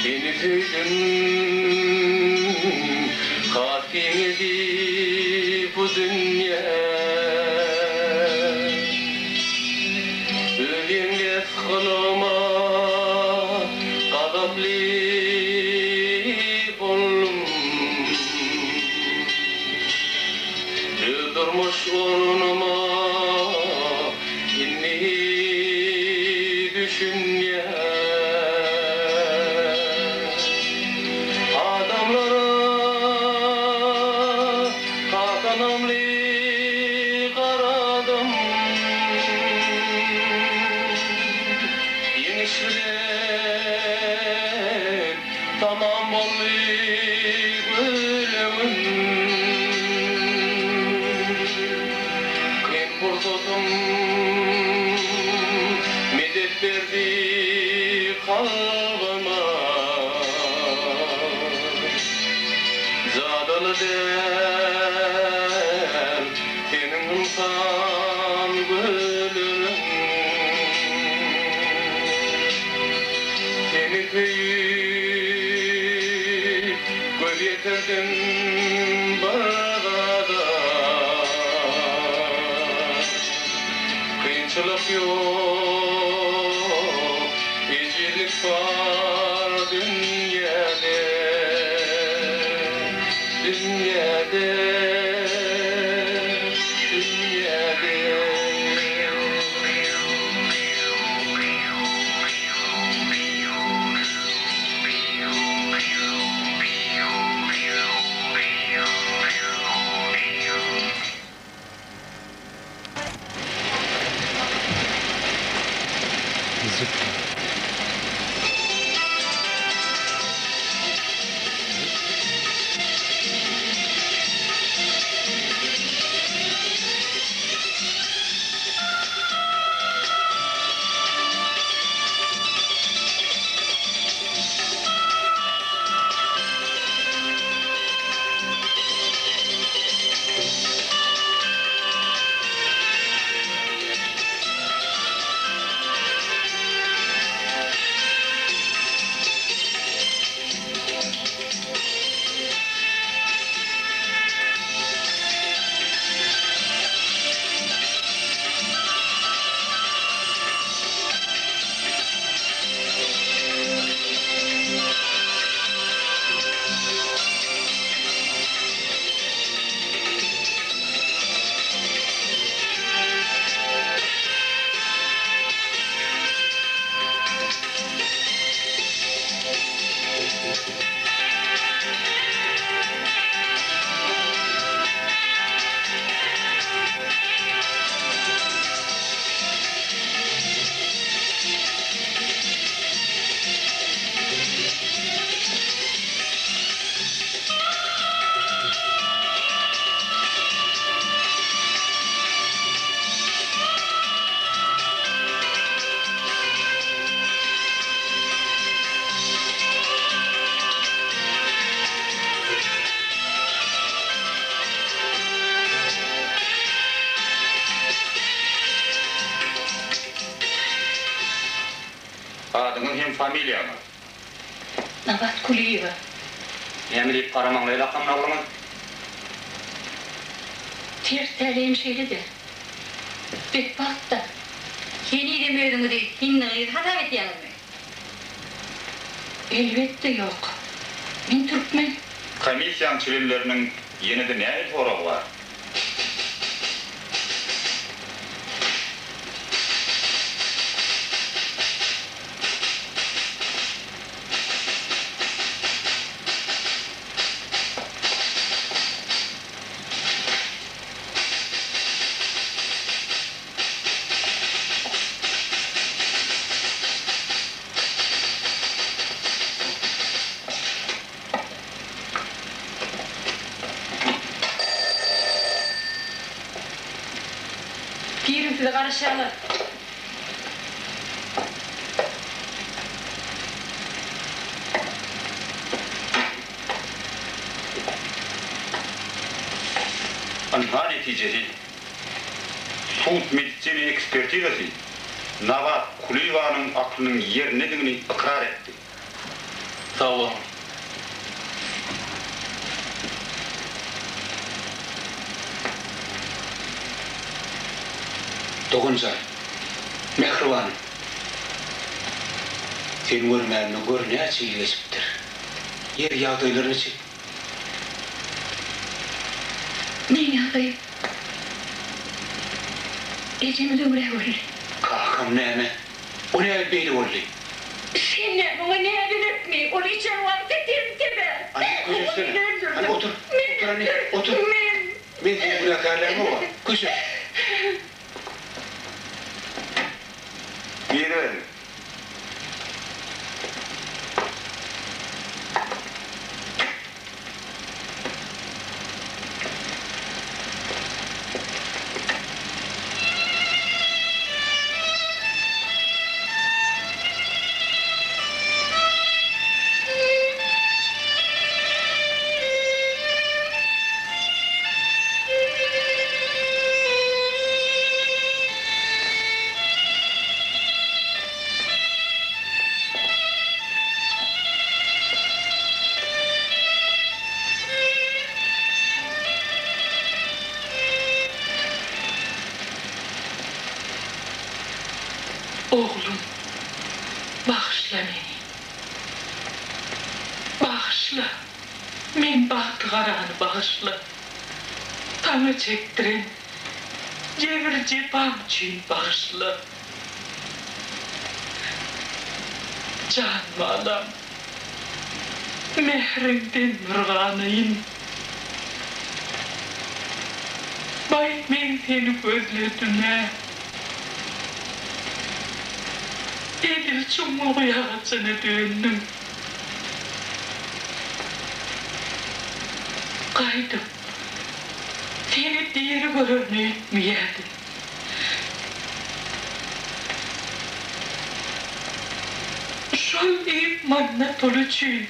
Seni söýdüm, has giňedi bu dünýä. Öz ýeňles gylygyma gazaply boldum. Öz durmuş ornuma indi düşünýän. Adamlara has ynamly garadym. Ýeňiş bilen tamam boldy gülüňim. Kyn pursatym medet berdi kalbyma. Jadyly däl seniň ynsan gülüň. Seni söýüp göz ýetirdim bir zada. Kynçylyk ýok, ejizlik bar dünýäde, dünýäde, dünýäde. Adyňyz hem familiýaňyz? Nabat Kulyýewa. Näme diýip garamaňlaý lakamly ogluňyz? Ters täleýim şeýle-de. Betbagt-da. Henizem özüňizi hindi gyzy hasap edýäňizmi? Elbetde ýok. Men türkmen. Komissiýaň çlenleriniň ýene-de nähili soragy bar? Giriň size garaşýarlar. Ynha netijesi. Sud-medisina ekspertizasy Nabat Kulyýewanyň aklynyň ýerindedigini ykrar etdi. Sag boluň. Dogan jan, mähribanym. Seni görmänime gör näçe ýyl geçipdir. Ýer ýagdaýlar niçik? Meň ýagdaýym. Ejem öňräk öldi. Kakam näme? O näme beýle boldy? Sen näme oňa näbeletmi? Ol içen wagty tem-teme. Hany köşeşsene. Hany otur. Otur hany, otur. Men. Men seni günäkärlämok-a. Köşeş. Giriberiň. Oglum, bagyşla meni. Bagyşla, men bagtygarany bagyşla. Saňa çekdiren jebir-jepam üçin bagyşla. Jan balam, mähriňden bir ganaýyn. Baý, men seni gözledim-ä. Edil çuňňul guýagajyna döndüň. Gaýdyp, seni diri görerin öýtmeýärdim. Şol diýip manna pul üçin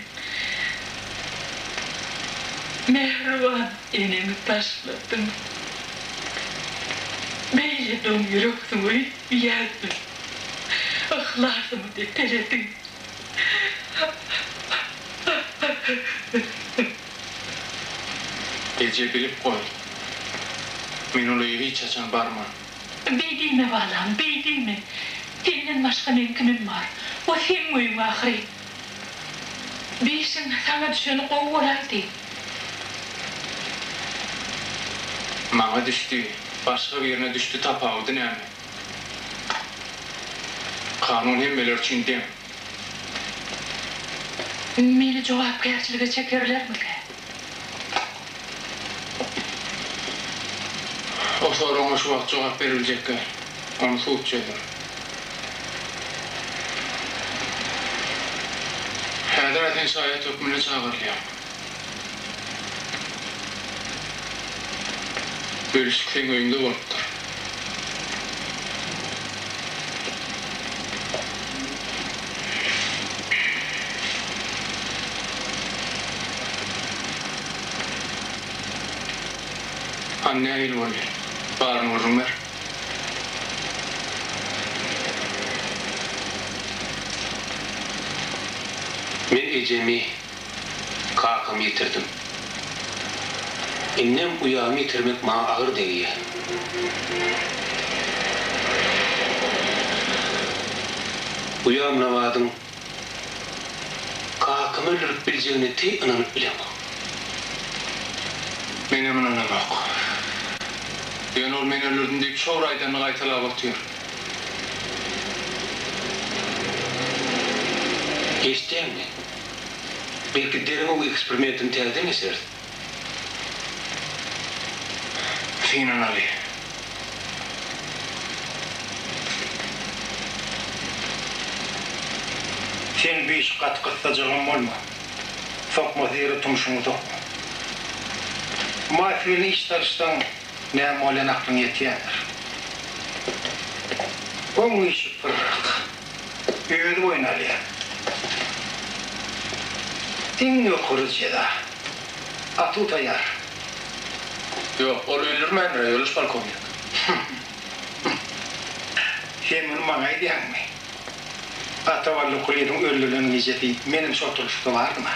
mähriban enemi taşladyň. Beýle doň ýüreksiň öýtmeýärdim. Yhlasymy depelediň. Eje bilip goý. Men ol öýe hiç haçan barman. Beý diýme balam, beý diýme. Senden başga meň kimim bar? O seň öýüň ahyry. Bişiň saňa düşeni gowy bolaýdy. Maňa düşdi, başga birine düşdi tapawudy näme? Kanun hemmeler üçin deň. Meni jogapkärçilige çekerlermikä? O soragyňa şu wagt jogap beriljek däl. Ony sud çözer. Häzir-ä sen şaýat hökmünde çagyrylýaň. Bölüşik seň öýüňde bolupdyr. Hany nähili boldy? Baryny gürrüň ber. Men ejemi, kakamy ýitirdim. Indem uýamy ýitirmek maňa agyr degýär. Uýam Nabadyň Kakamy öldürip biljegine teý ynanyp bilemok. Menem ynanamok. Ýöne ol men öldürdim diýip şo bir aýdanyny gaýtalap otyr. Eşitýäňmi? Belki derňew eksperimentini täzeden geçireris. Synanaly. Sen bu işi gaty gyssajagam bolma. Sokmasy ýere tumşugyňy sokma. Mafiýa bilen iş salyşsaň näme bolýan aklyň ýetýändir. Oň işi pyrrak. Özi boýun alýar. Iň ýokary jeza. Atuw taýýar. Ýok, ol öldürmändir-ä, ýoldaş polkownik. Sen muny maňa aýdýaňmy? Atabally Kulyýewiň öldürilen gijesi menem şo oturylyşykda bardym-a.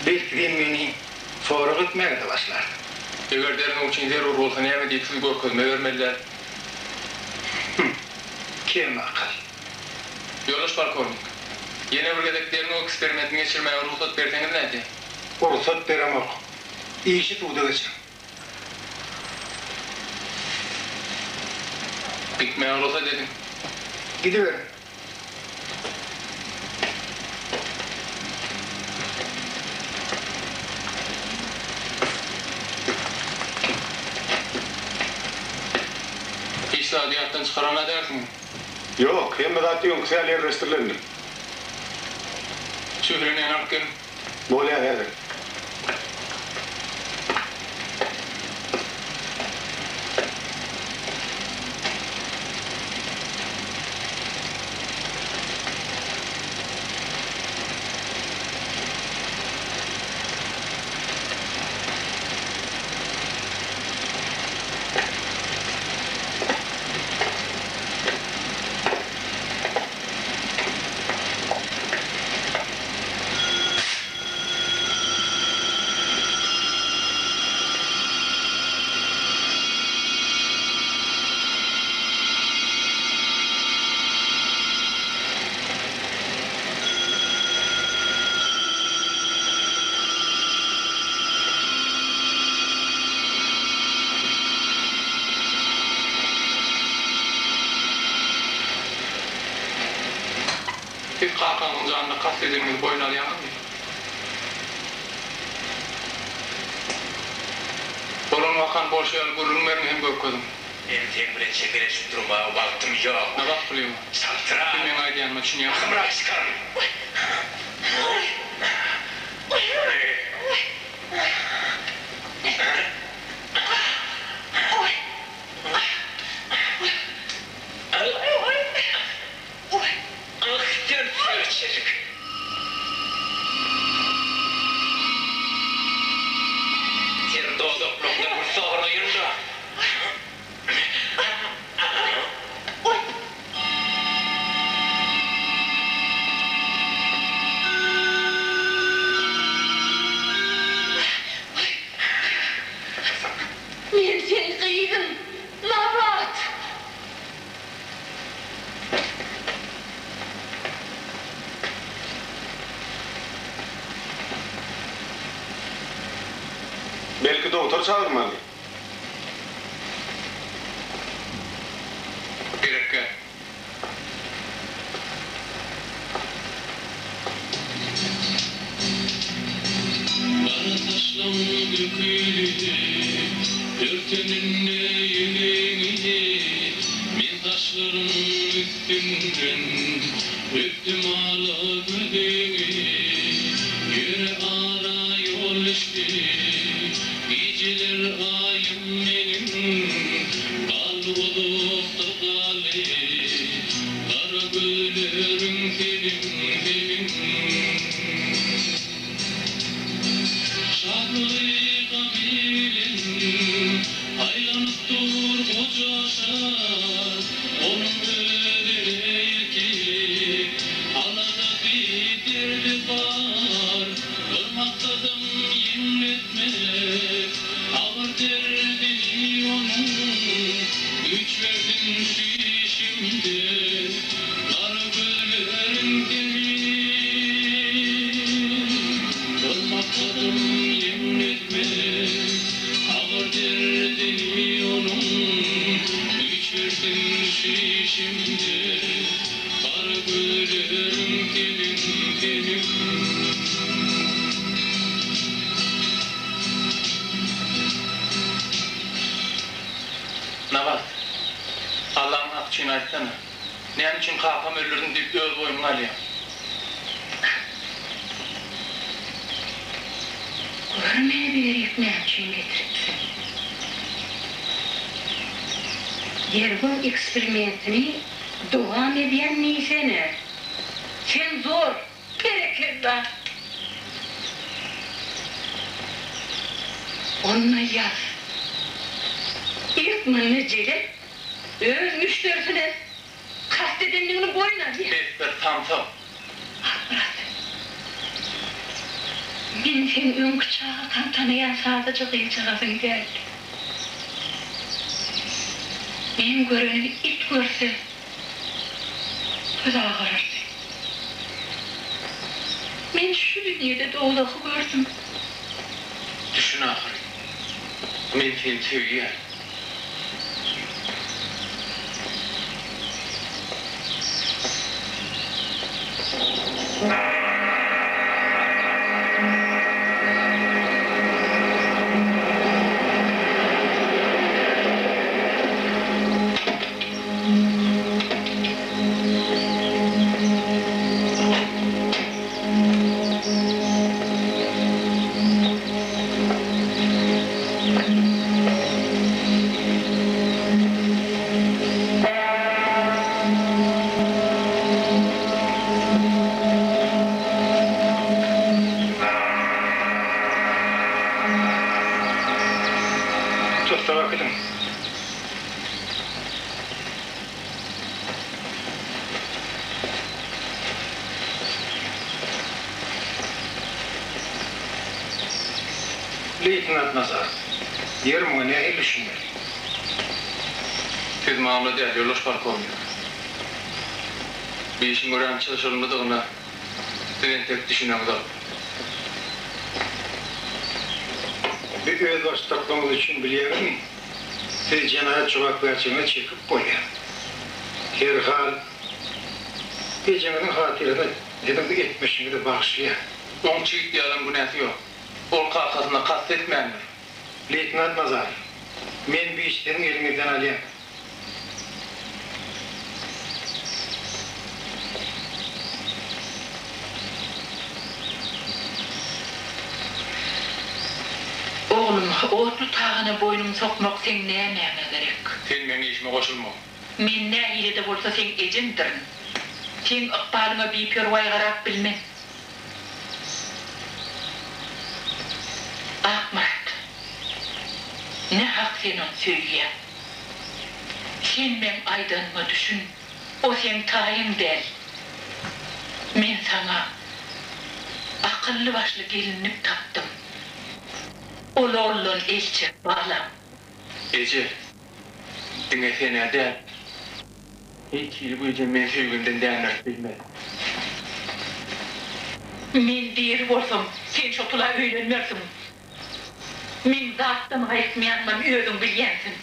Belki sen meni sorag etmäge-de başlarsyň. Eger derňew üçin zerur bolsa näme diýip siz görkezme bermeli däl. Hüm. Kemakyl. Ýoldaş polkownik, ýene bir gezek derňew eksperimentini geçirmäge rugsat berseňiz nädýä? Rugsat beremok. Işi suda geçiriň. Gitmäge rugsat ediň. Gidiberiň. Hiç zady ýatdan çykaran-a dälsiňiz? Ýok, hemme zat öňküsi ýaly ýerleşdirilendir. Şöhleneni alyp geliň. Bolýar häzir. Siz kakaňyzyň janyna kast edeniňizi boýun alýaňyzmy? Bolan wakany bolşy ýaly gürrüň beriň hem görkeziň. Men seň bilen çekeleşip durmaga wagtym ýok. Nabat Kulyýewa, Çaltrak! Siz meň aýdýanyma düşünýärsiňizmi? Ahymrak çykaryn! Ah, sen serçejik! Seniň dodaklaryňdan bir soraýyn-da. Men seň gyzyň, Nabat! Belki dogtor çagyrmaly? Gerekgä. Gara saçlaň dökülip, örteninde ýüzüňi, Men saçlaryň üstünden öpdüm ala gözüňi. Ýöne ara ýol düşdi, gijeler aýym meniň, Galdy uzakda galdy, gara gözleriň seniň, seniň. Şatlygy gamy bilen aýlanyp dur goja şa, Onuň özüne ýetik aladasy, derdi bar. Bir maksadam ýeňletmek agyr derdini onuň, Güýç bersin şu işimde gara gözleriň seniň. Bir maksadam ýeňletmek agyr derdini onuň, Güýç bersin şu işimde gara gözleriň seniň, seniň. Nabat, Allaň haky üçin aýtsana, näme üçin kakamy öldürdim diýip öz boýnuňa alýaň? Gör meni berik näme üçin getiripsiň? Derňew eksperimentini dowam edýän diýsene. Sen zor, berekella! Onda ýaz. Ilk munda jelep öz müşderisine kast edendigini boýun. boýun alýan. Besdir, samsyk! Akmyrat, men seň öňki çagakaň tanaýan sadaja gyzjagazyň däl. Meň görenimi it görse, gözi agarardy. Men şu dünýede dowzahy gördüm. Düşün ahyry. Men seni söýýän. Tussaga äkidiň. Leýtenant Nazar, ýeri muňa nähili düşünmeli? Siz mamla däl, ýoldaş polkownik. Bu işiň örän çylşyrymlydygyna siz entek düşüneňzok. Bir özbaşdaklygyňyz üçin bilýäňizmi, sizi jenaýat jogapkärçiligine çekip bolýar. Herhal, ejeňiziň hatyrasyna siziň bu etmişiňizi bagyşlaýan. Oň çigit ýalam günäsi ýok. Ol kakasyna kast etmändir. Leýtenant Nazarow, men bu işi siziň eliňizden alýan. Oglum, otly tagana boýnuňy sokmak seň nämäňe gerek? Sen meň işime goşulma. Men nähili-de bolsa seň ejeňdirin. Seň ykbalyňa biperwaý garap bilmen. Akmyrat, nähak sen ony söýýäň. Sen meň aýdanyma düşün, o seň taýyň däl. Men saňa akylly-başly gelinlik tapdym. Ol oguldan el çek, balam. Eje, diňe sen-ä däl, hiç hili güýjem meni söýgimden dändirip bilmez. Men diri bolsam, sen şo tula öýlenmersiň. Meň zatdan gaýtmaýanymam özüň bilýänsiň.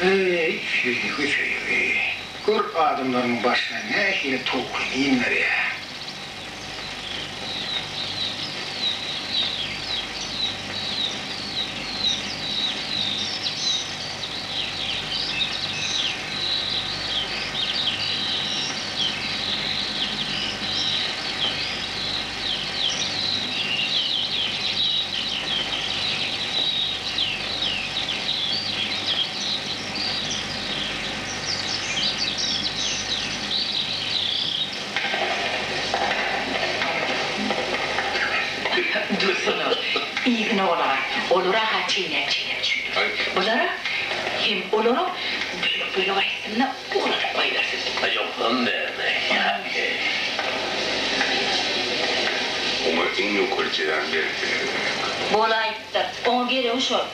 Eý, söýgi, söýgi. Gör adamlaryň başyna nähili towky indirýär. Dursana, yzyna olara, olara-ha çeýnäp-çeýnäp çüýdür. Bulara hem olara bölek-bölek aýtsyn-da, ugradyp goýbersin. Ýogsam näme, ýa-he? Oňa iň ýokary jezany berseler gerek. Bolaýypdyr. Oňa geregi şol.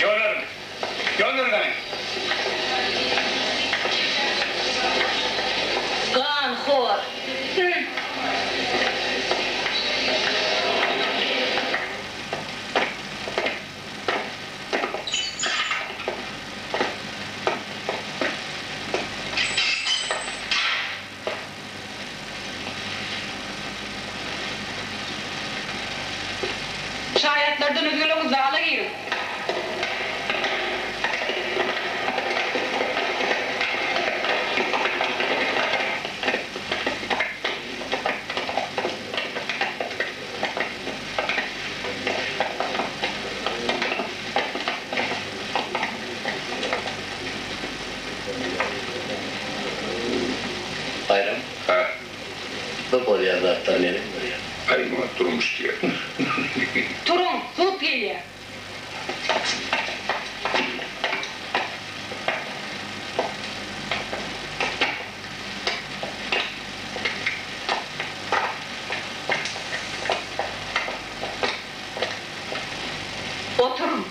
Ýol beriň! Ýol beriň gany! Ganhor! Hü! Şaýatlardan özgeleňiz zala giriň. Durmuşda bolýan zatlary neneň görýäň? Aý muňa durmuş diýerler. Turuň, sud gelýär. Oturyň.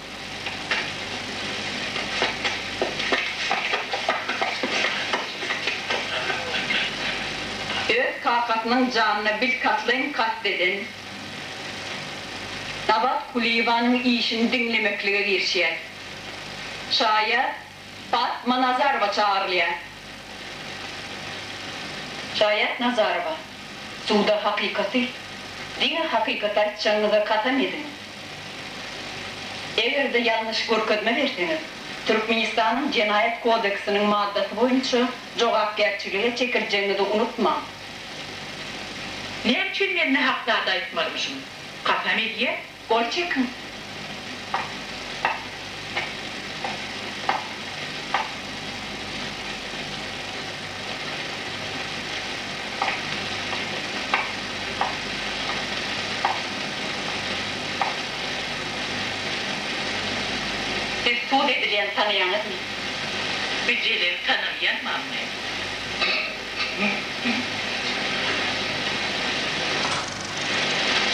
Öz kakasynyň janyna bilkastlaýyn kast eden Nabat Kulyýewanyň işini diňlemeklige girişýär. Şaýat Patma Nazarowa çagyrylýar. Şaýat Nazarowa, Suda hakykaty, diňe hakykaty aýtjagyňyza kasam ediň. Eger-de ýalňyş görkezme berseňiz, Türkmenistanyň Jenaýat kodeksiniň maddasy boýunça jogapkärçilige çekiljegiňizi unutmaň. Näme üçin men nähak zat aýtmalymyşym? Kasam edýän. Gol çekiň. Siz sud edilýäni tanaýaňyzmy? Bi Jelili tanaýan mammy.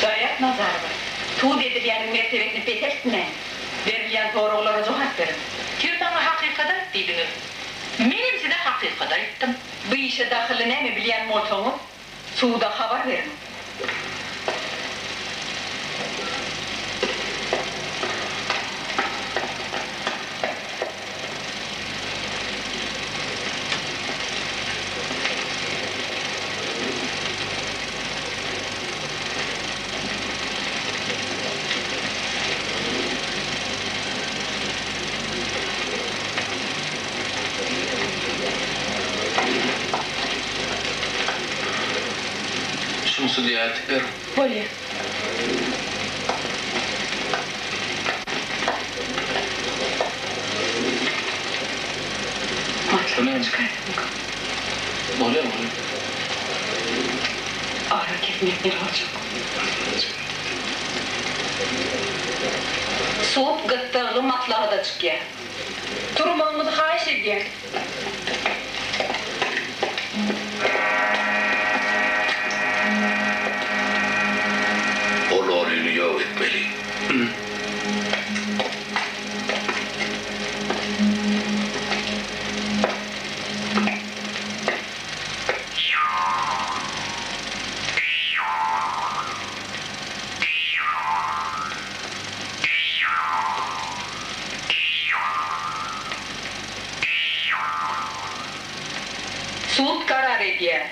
Şaýat Nazarowa, Sud edilýäniň mertebesini peseltmäň. Berilýän soraglara jogap beriň. Siz maňa hakykat aýt diýdiňiz. Menem size hakykat aýtdym. Bu işe dahylly näme bilýän bolsaňyz, suda habar beriň. Şuny sudýa eltip beriň. Bolýa. Matlap çykaýsynka. Bolýa, bolýa. Ara kesmek nirä boljak. Sud gyssagly maslahata çykýar. Turmagyňyzy haýyş edýän. Ol oryny ýok etmeli. Sud karar edýär.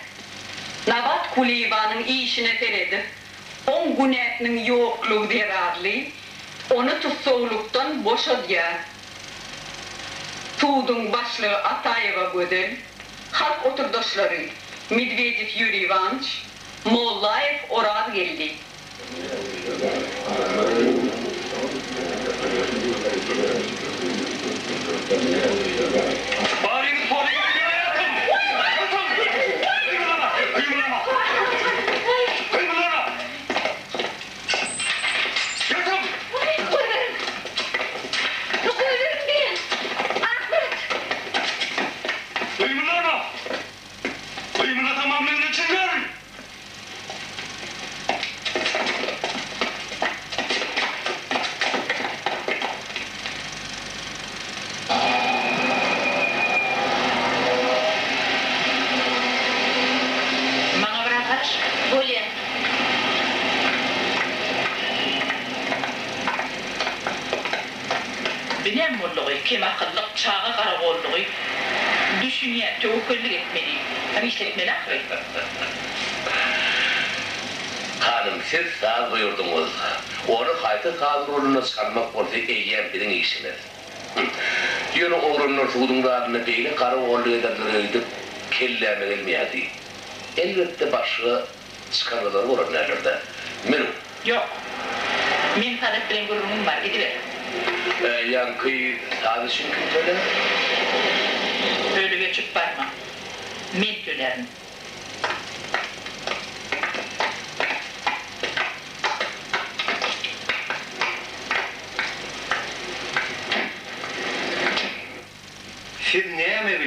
Nabat Kulyýewanyň işine seredip, oň günäsiniň ýoklugy zerarly, ony tussaglykdan boşadýar. Suduň başlygy Ataýewa Gözel, halk oturdaşlary Medwedew Ýuriý Iwanyç, Mollaýew Orazgeldi. Baryňyz polise ýatyň! Ýatyň! Gymyldama! Gymyldama! Gymyldama! Ýatyň! Goýberiň! Goýberiň diýýän! Ahmet! Gymyldama! Gymyldasam mamlaňdan çekerin! Maňa biraz garaş. Bolýa. Bilen boldugy, kemakyllyk, çaga garagollugy düşünýän, töwekgellik etmeli, hem işletmeli ahyry. Hanym, siz saz buýurdyňyz. Ony haýsy saz guralynda çalmak bolsa eýýäm biziň işimiz. Ýöne oglanlar suduň zalynda beýle garagolluk ederler öýdüp kelläme gelmeýärdi. Elbetde başga çykalgalary bolan däldir-dä. Münüň! Ýok. Meň Sadap bilen gürrüňim bar, gidiber. Ýaňky saz üçin kim tölär? Ölüp-öçüp barma. Men tölärin.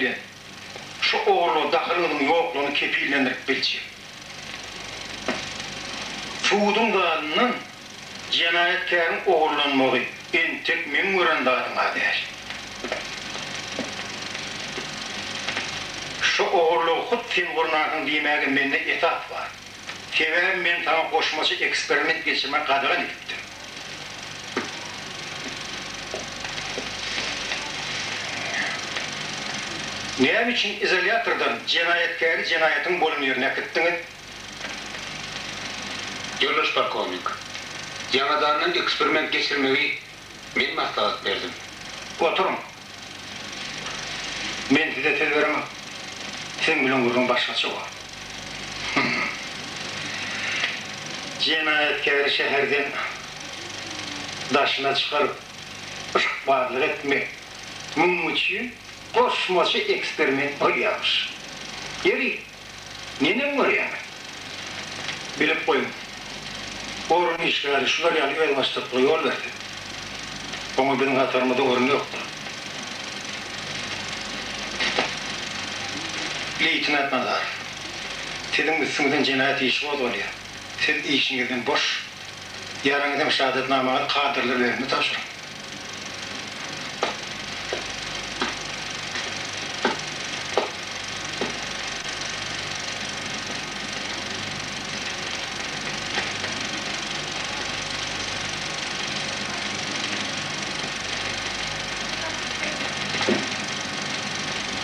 bilen şu ogurlyga dahylyňyzyň ýoklugyny kepillendirip biljek. Suduň zalyndan jenaýatkäriň ogurlanmagy entek meň gören zadym-a däl. Şu ogurlygy hut sen gurnarsyň diýmäge mende esas bar. Sebäbi men saňa goşmaça eksperiment geçirmegi gadagan edipdim. Näme üçin izolýatordan jenaýatkäri jenaýatyň bolan ýerine äkitdiňiz? Ýoldaş polkownik, ýaňadandan eksperiment geçirmegi men maslahat berdim. Oturyň. Men size söz beremok. Siziň bilen gürrüň başgaça bolar. Jenaýatkäri şäherden daşyna çykaryp, yşkbazlyk etmek munuň üçin goşmaça eksperiment bolýarmyş. Ýeri, neneň görýäňiz? Bilip goýuň, orun işgäri şular ýaly özbaşdaklyga ýol berse, oňa biziň hatarymyzda orun ýokdur. Leýtenant Nazarow, siziň üstüňizden jenaýat işi gozgalýar. Siz işiňizden boş. Ýaraňyz hem şahadatnamaňyzy kadrlar bölümine tabşyryň.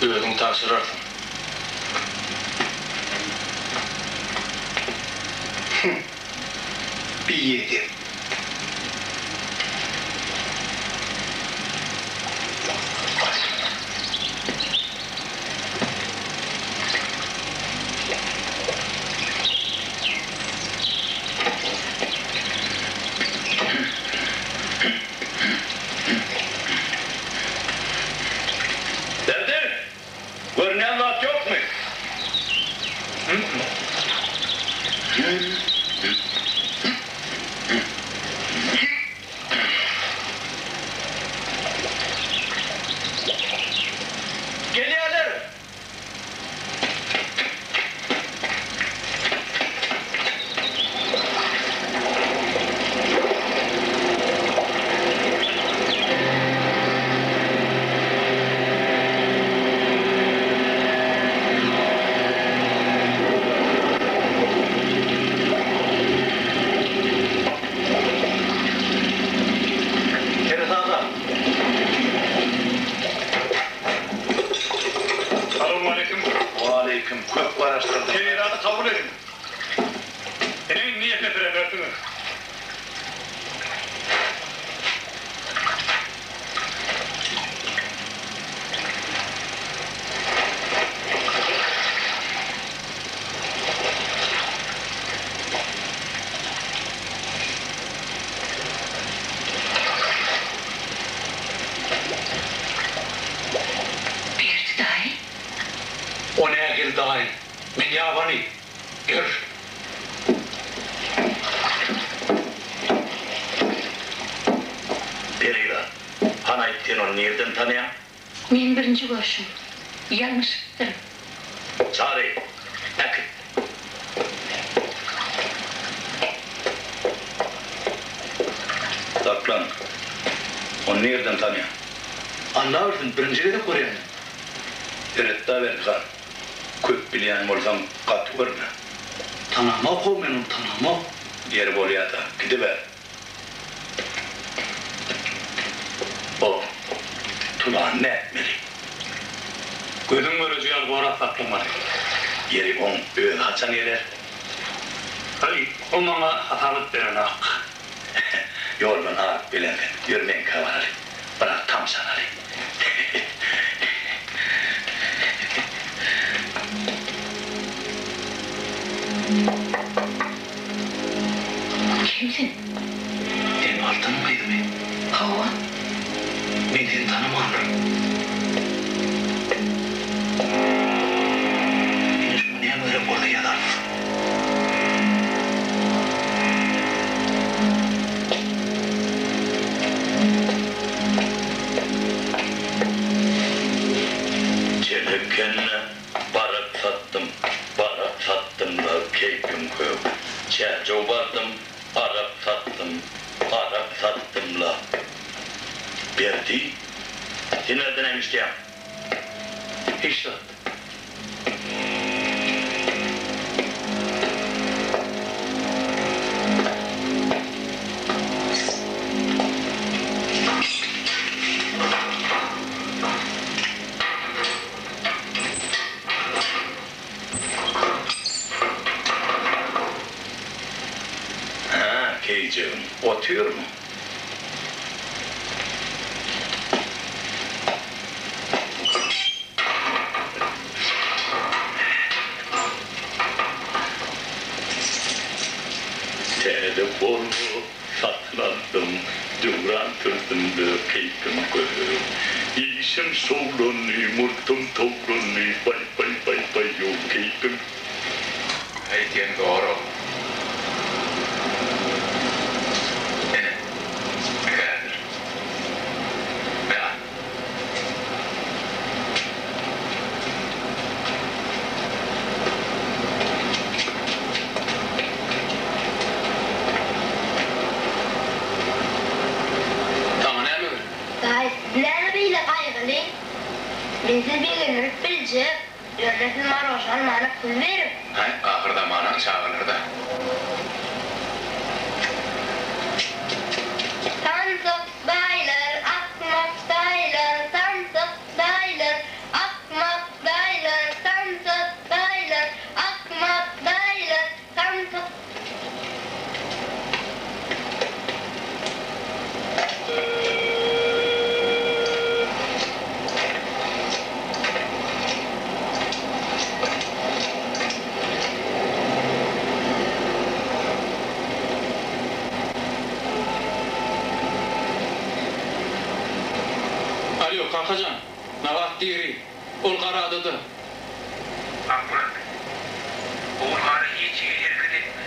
Özüň tabşyrarsyň. Hum. Biýedep. Berdi! Görünýän zat ýokmy? Gelýärler! Seresapla! Salowmaleýkim. Waleýkim. Köp garaşdyrdyň. Perizady kabul ediň. Ine indi ýekepiremersiňiz. Berdi daýy. O nähili daýy? Men ýabany. Ýör. Perila, hany aýt sen ony nirden tanaýaň? Men birinji görşüm. Ýalňyşypdyryn. Çary, äkit. Saklan. Ony nirden tanaýaň? Alla bilsin, birinji gezek görýän men. Seret-da Berdi han, köp bilýän bolsaň gaty görme. Tanamok-ow men ony, tanamok. Ýeri bolýa-da, gidiber. O tulany nätmeli? Gözüň göreji ýaly gorap saklamaly. Ýeri oň özi haçan geler? Haý, o maňa hasabat berenok. Ýoldan alyp gelensiň. Ýör meňkä baraly. Biraz tamşanaly. Kim sen? Sen Altynyň gyzymy? Hawa. Men seni tanamandyryn. Ine şuňa näme gerek bolsa ýazarys. Çelek. satdym-la. Berdi, sen erde näme işleýäň? Hiç zat. Hä, keýijegim, otyrmyň? Täze Volvo satyn aldym, döwran sürdüm-de, keýpim kök. Işim şowlandy, murtum towlandy, baý-baý-baý-baý-ow, keýpim. Aýdýan dogry. Ine, häzir. Me al. Saňa näme gerek? Daýy, siz näme beýle gaýgyly? Men sizi begendirip biljek. Ýöne siz marožny almana pul beriň. Haý, ahyrzamanaň çagalary-da. Samsyk daýylar, akmak daýylar, samsyk daýylar, akmak daýylar, samsyk daýylar, akmak daýylar, samsyk. Alýo, kakajan, Nabat diri. Ol Garadada. Akmyrat, Ogulgara hiç hili hereket etme.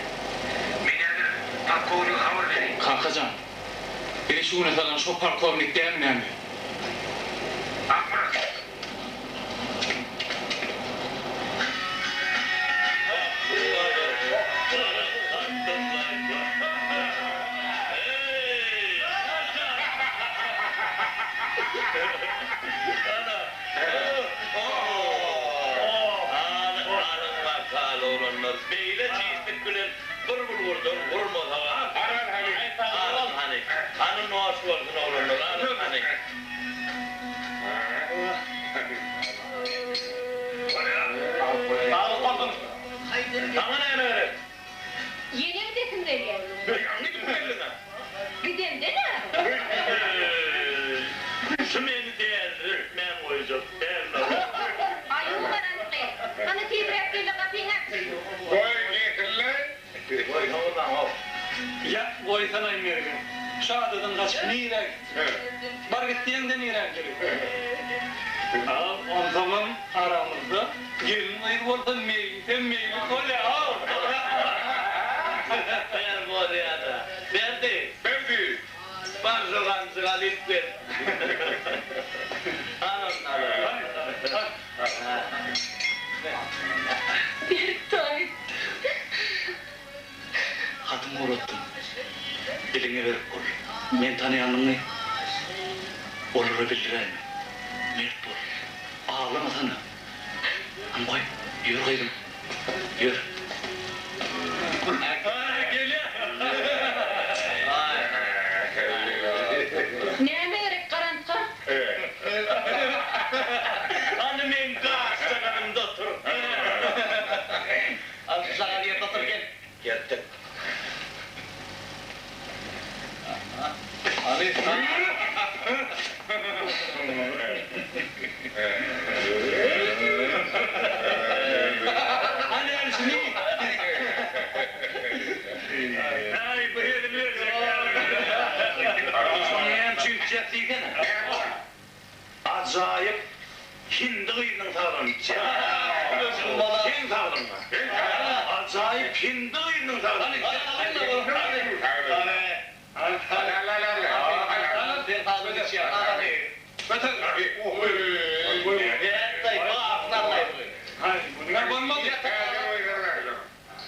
Men häzir polkownige habar bereýin. Kakajan, bizi şu güne salan şo polkownik dälmi näme? Akmyrat! Alyň bakaly oglanlar, beýle tizlik bilen bir bulgurdan gurmasaga. Alyň hany, hany noş bolsun oglanlar, alyň hany. Saglyk bolsun. Saňa näme gerek? Ýene gidesim gelýär. Ýaňy gidip geldiň-ä. Gidemde näme? Şu meni däldiretmän goýjak däl-le. Aýuw garantgy. Hany tizräk gel-de gapyňy aç. Goý, getirle. Goýsaňyz maňa. Ýa, goýsanaý Mergen. Şu adadan gaçyp nirä gitjek? Bar git diýeňde nirä gideli? Al, onsoňam aramyzda gelin-gyz bolsa meýlisem meýlis bolýa-ow! Ber bolýa-da. Berdi! Berdi! Bar şu ganjygy alyp gel. Al ony, al ony. Berktaý. Hatyňy ugratdym. Diliňe berk bol. Men tanaýanyňy olara bildiräýme. Mert bol. Aglamasana. Hany goý, ýör gyzym. Ýör. Näme gerek garantga? Hany meň gaşjagazymda otur. Al şu şagal ýerde otur gel. Geldik. Şony näme üçin içýäs diýsene. Ajaýyp hindi gyzynyň saglygyny içýän. Seň saglygyňa. Ajaýyp hindi gyzynyň saglygyny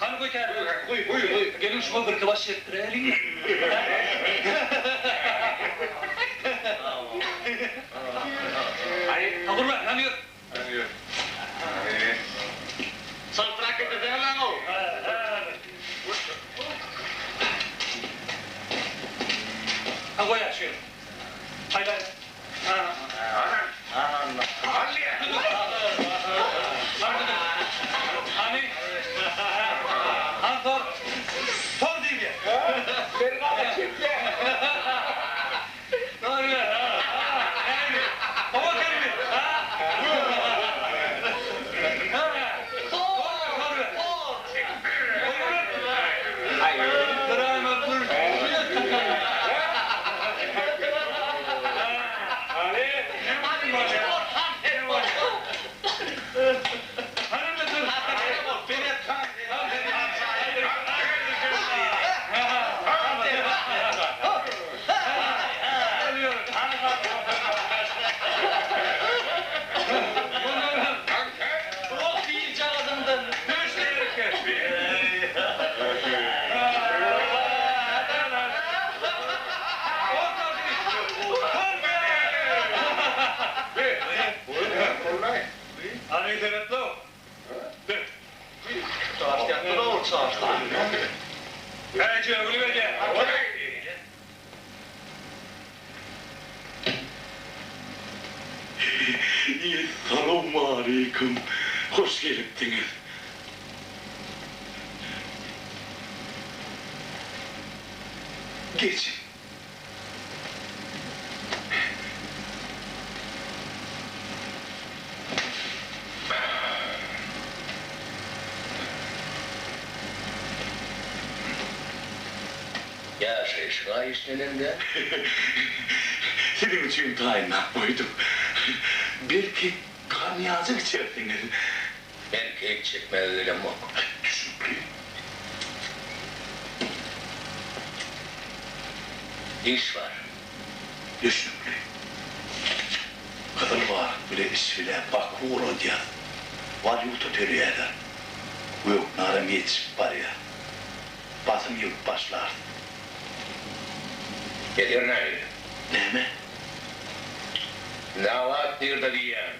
Hany göter. Guý, guý. Geliň şuňa birki baş çekdiräýeliň. Ha goýa şu ýere. Aýlaý. Ha. Hany. Hany sor. Sor diýilýär. Bergada çekýär. Essalawmaleýkim, hoş gelipdiňiz. Geçiň. Ýaşaýşyň-a işlenende. Siziň üçin taýynlap goýdum. Belki, konýajyk içersiňiz? Men keýp çekmäge gelemok. Düşnükli. Iş bar. Düşnükli. Gyzyl baryk bile işbilä Baku ugradýas. Walýuta töleýärler. Göknaram ýetişip barýar. Basym ýygyp başlarys. Beter nähili? Näme? Nabat nirde diýýän?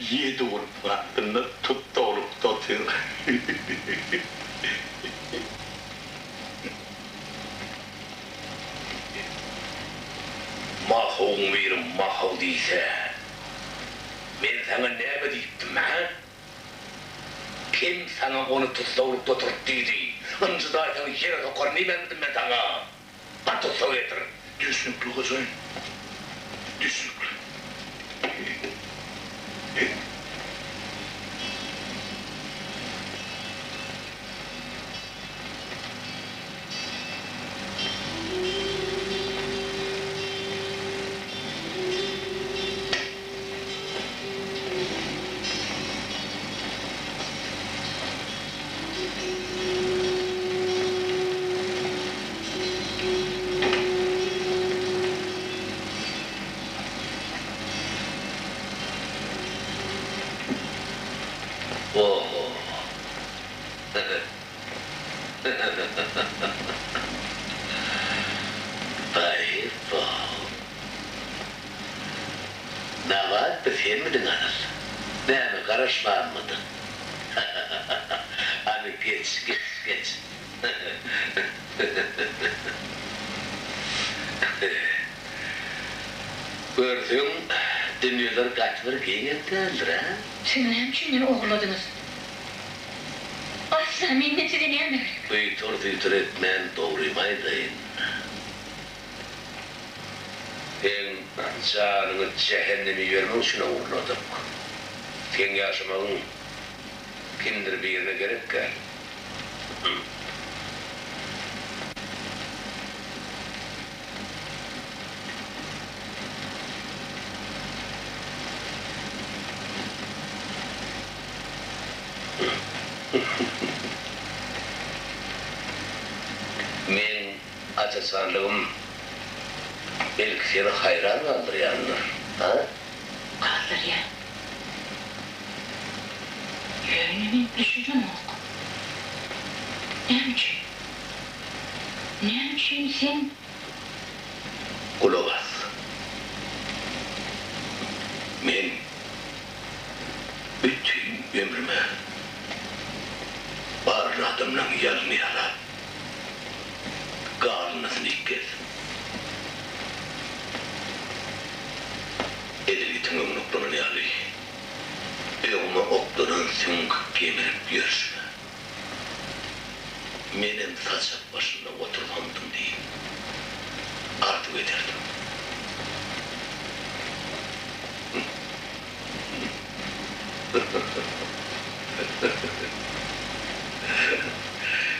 Ýedi gulpuň astynda tut dolup otyr. Mahowyň biri mahow diýse, men saňa näme diýipdim, hä? Kim saňa ony tussaglykda oturt diýdi? Ynjydaýsaň ýere sokaryn diýmänmidim men saňa? Bar tussag getir. Düşnükli hojaýyn. Düşnükli. Oho. Baý-bo. Nabat bi senmidiň asyl? Näme, garaşmanmydyň? Hany geç, geç, geç. Görseň, dünýeler gaty bir geňem däldir, a? Siz näme üçin meni ogurladyňyz? Asla menden size näme gerek? Buýtur-suýtur etmän dogrymy aýdaýyn. Seň janyňy jähenneme ibermek üçin ogurladyk. Seň ýaşamagyň kimdir birine gerek däl. Hum. Meň aç-açanlygym belki seni haýran galdyrýandyr, a? Galdyrýar. Ýöne men düşünemok. Näme üçin? Näme üçin sen. Gulak as. Men bütin ömrüme barly adamlaň ýalyny ýalap, galyndysyny iýip gezdim. Edil itiň öňüne oklanan ýaly, öňüme oklanan süňk gemirip ýörşüme, menem saçak başynda otursamdym diýip arzuw ederdim.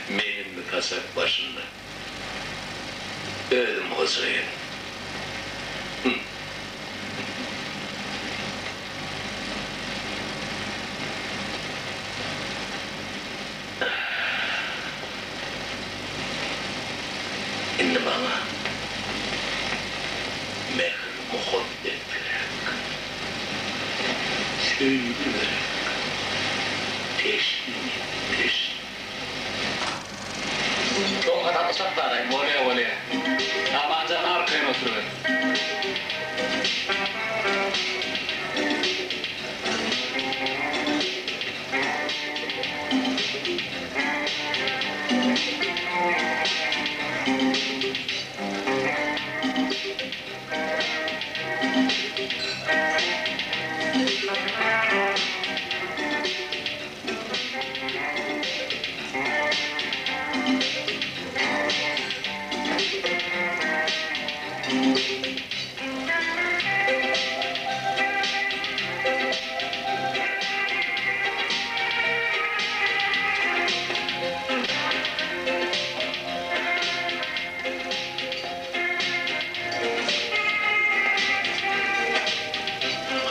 Menemmi saçak başynda? Özüm hojaýyn. Indi maňa mähir-muhabbet gerek. Söýgi gerek. Teşne men, teşne. Soň hasaplaşak daraý. Bolýa, bolýa. Amanjan arkaýyn oturyber.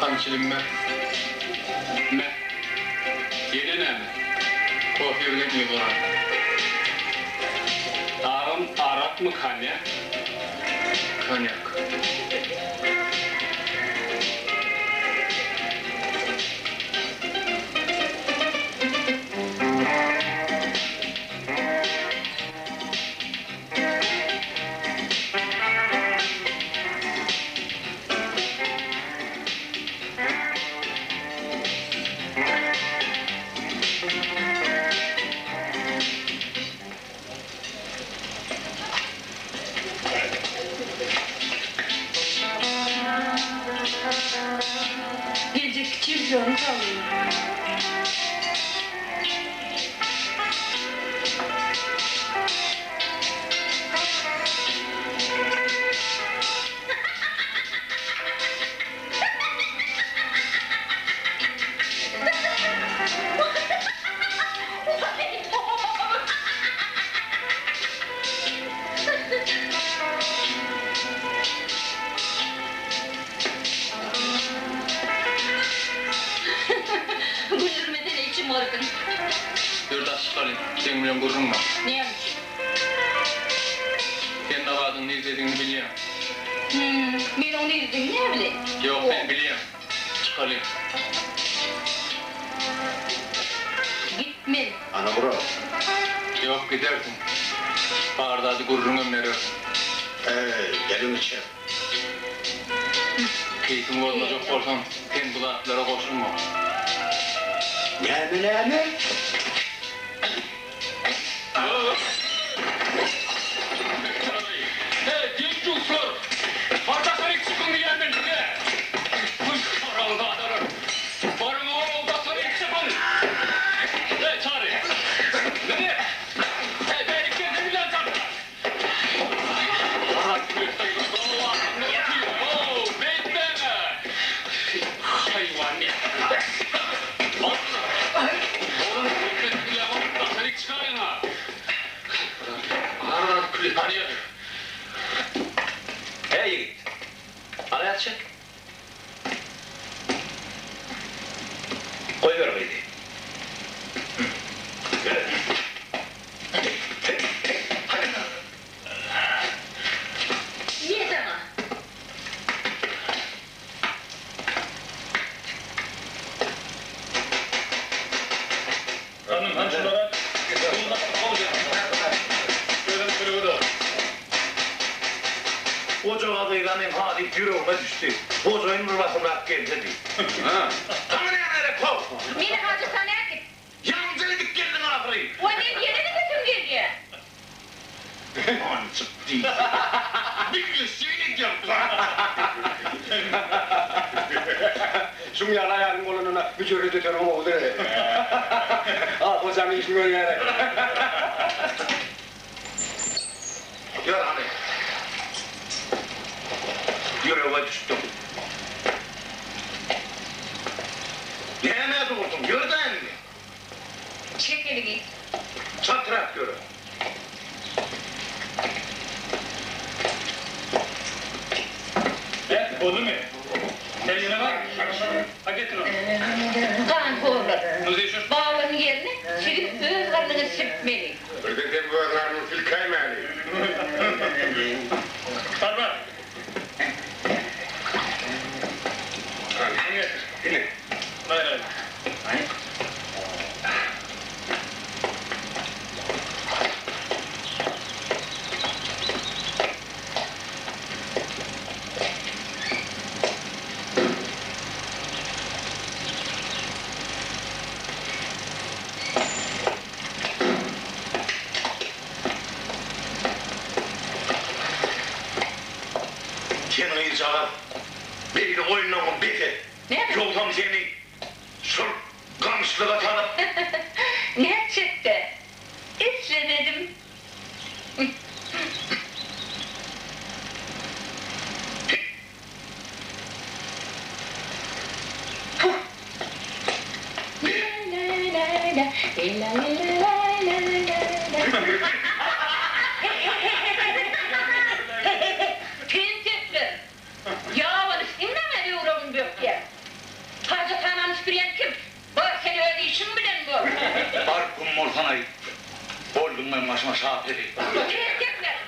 Hany çilim ber. Me. Ýene näme? Kofe bilen ýygyrar. Agam arakmy konýak? Konýak. Geljekki çempionyň saglygyna. Güldürmesene içim gyrdyň. Ýör daş çykalyň, seň bilen gürrüň bar. Näme üçin? Sen Nabadyň nirdedigini bilýäň. Hüm, men oň nirdedigini näbileýin? Ýok, sen bilýäň. Çykalyň. Gitmen. Ana bura. Ýok, gidersiň. Bar zady gürrüňem berersiň. Eý, geliň içer. Keýpiňi bozmajak bolsaň, sen bu zatlara goşulma. Näme, näme? Heý ýigit! Al ýat çek. Goýber gyzy. Ýe saňa. Hanym, hany şulara Özem kölege dogry. Goja gyza meň halyp ýüregime düşdi. Hojaýyn bir basymrak gelse diýip. Saňa näme gerek, how? Meni hajathana äkit. Ýaňyja gidip geldiň ahyry. Goý, men ýene-de sesim gelýä. Monjuk diýse. Bilgeşjeýin edýäň. Şuň ýaly aýalyň bolanyna müjerret öteniň gowudyr. A gojaň işini görýär-ä. Ýör hany. Ýürege düşdüň. Nämä durduň? Ýör-dä indi. Çek eliňi. Çaltrak ýöre. Bäh, boldumy? Sen ýene bar. Ha, getir ony. Ganhorlar. Balaň ýerine siziň öz garnyňyz silkmeli. Birden sen öz garnyňy silkäýmäli. Bar, bar. Hany, ine. Bar, bar. Sen gyzjagaz, beýle oýunlaryňy bes et. Ýogsam seni şol gamyşlyga salyp. Nätjekdä, islemedim. Tentekler! Ýabany sen maňa böwregimi bökýäň. Hajathanany süpürýän kim? Bar, sen öz işiň bilen bol. Bar, güm bolsanaý. Bolduň meň başyma şaperi. Tentekler!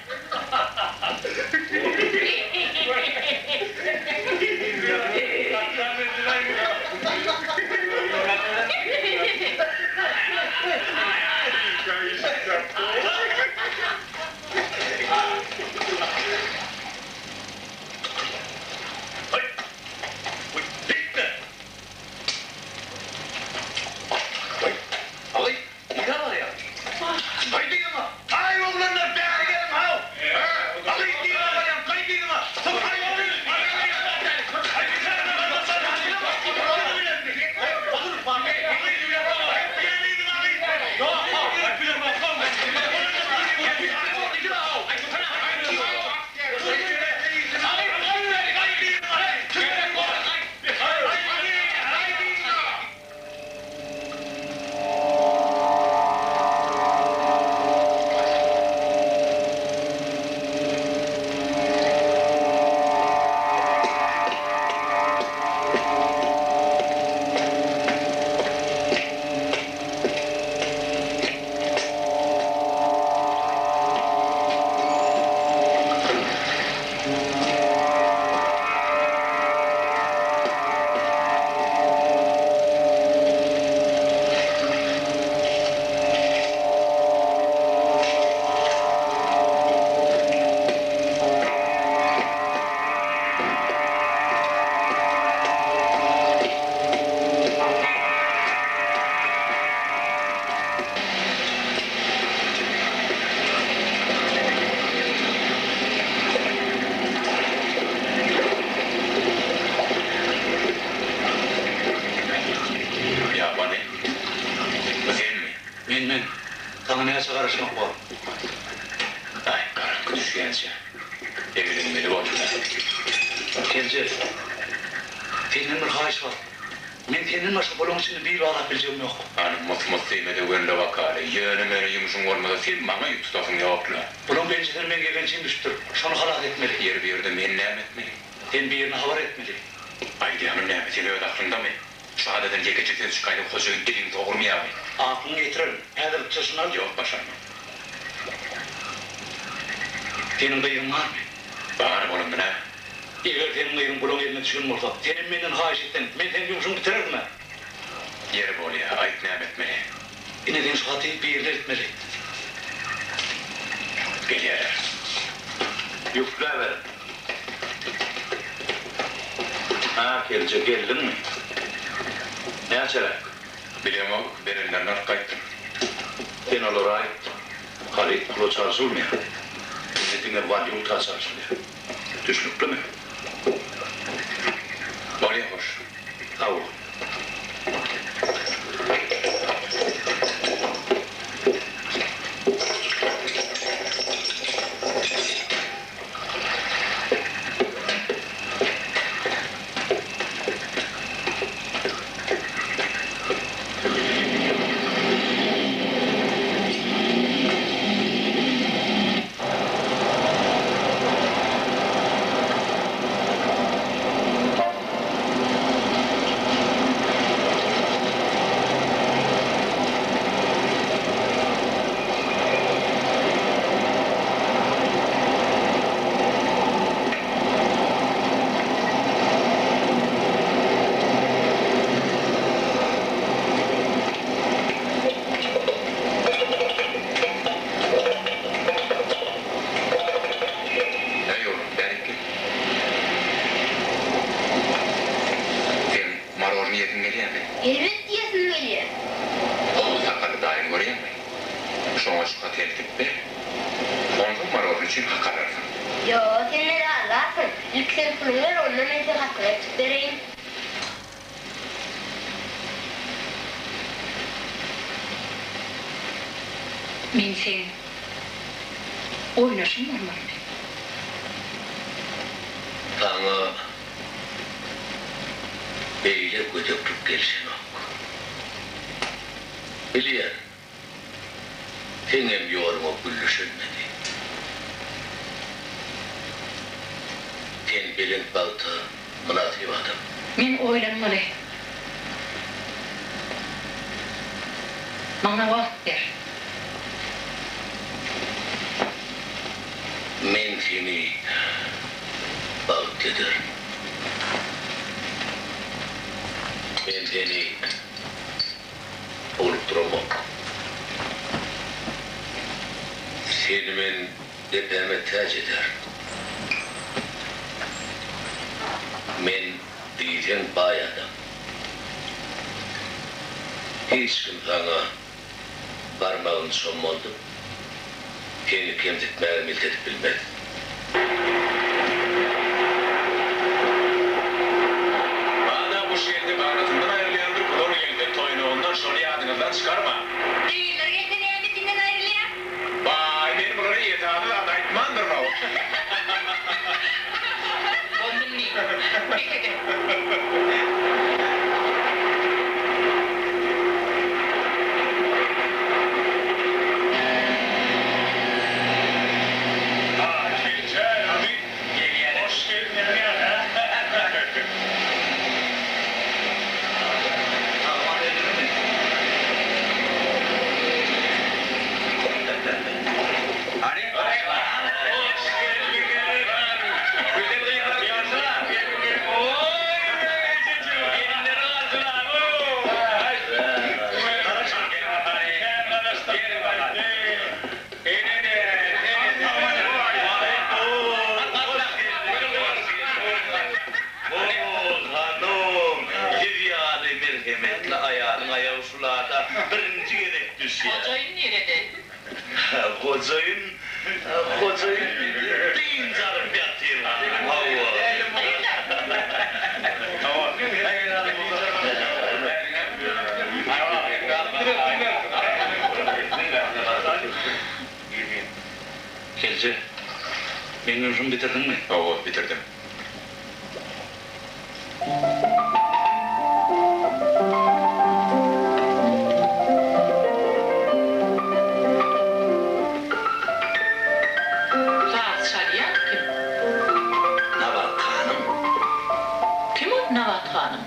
Ýabany, bu senmi? Men, men. Saňa näçe garaşmak bor? Aý, garaňky düşýänçä eglenmeli boldum-a. Kelje, senden bir haýyş bar. Men senden başga bulaň içinde bil baglap biljegim ýok. Hany, mus-mus diýme-de gönüle bakaly. Ýöne-möne ýumşuň bolmasa, sen maňa ýük tutasyň ýok-la. Bulaň penjesine meň ýegençim düşüpdir. Şony halas etmeli. Ýeri bu ýerde men näme etmeli? Sen birine habar etmeli. Aýdýanym näme, sen öz aklyňdamy? Şu adadan ýekeje söz çykaýsa hojaýyn diliňi sogurmaýarmy? Aklyňy ýetirerin. Häzirlikçe şuny al. Ýok, başarmam. Seniň gyzyň barmy? Bar bolanda näme? Eger seniň gyzyň bulaň eline düşen bolsa, senem menden haýyş etseň, men seň ýumşuňy bitirerdim-ä. Ýeri bolýa, aýt näme etmeli? Ine sen şu haty birine eltmeli. Gelýärler. Ýükläber. Hä, Kelje, geldiňmi? Näçeräk? Bilemok, berenlerini alyp gaýtdym. Sen olara aýt, haryt pula çalşylmaýar. Indi diňe walýuta çalşylýar. Düşnüklimi? Bolýa, hoş. Sag bol. Elbet diýesim gelýär. Gowy sakally daýyňy görýäňmi? Şoňa şu haty eltip ber. Onsoň marozny üçin hak alarsyň. Ýo, sen meni aldarsyň. Ilki sen puluňy ber, onda men seň hatyňy eltip bereýin. Men seň oýnaşyň bolmalymy? Saňa beýle gödeklik gelşenok. Bilýän, seňem ýoluňa gül düşelmedi. Sen belent bagta mynasyp adam. Men oýlanmaly. Maňa wagt ber. Men seni bagtly ederin. Men seni howlukdyramok. Seni men depäme täç ederin. Men diýseň baý adam. Hiç kim saňa barmagyny çommaldyp, seni kemsitmäge milt edip bilmez. Bada guş gelse ganatyndan aýrylýandyr, bular gelse toýnagyndan, şony ýadyňyzdan çykarmaň. Düýeler gelse nämesinden aýrylýar? Baý, men bulara esasy zat aýtmandyryn-ow. Boldy indi, bes ediň. Hanym, siz ýaly merhemetli aýalyň aýagy şulada birinji gezek düşýär. Hojaýyn nirede? Hojaýyn, hojaýyn dynç alyp ýatyr hanym, hawa. Gelje, meň ýumşumy bitirdiňmi? Hawa, bitirdim. Saz çalýan kim? Nabat hanym. Kim ol Nabat hanym?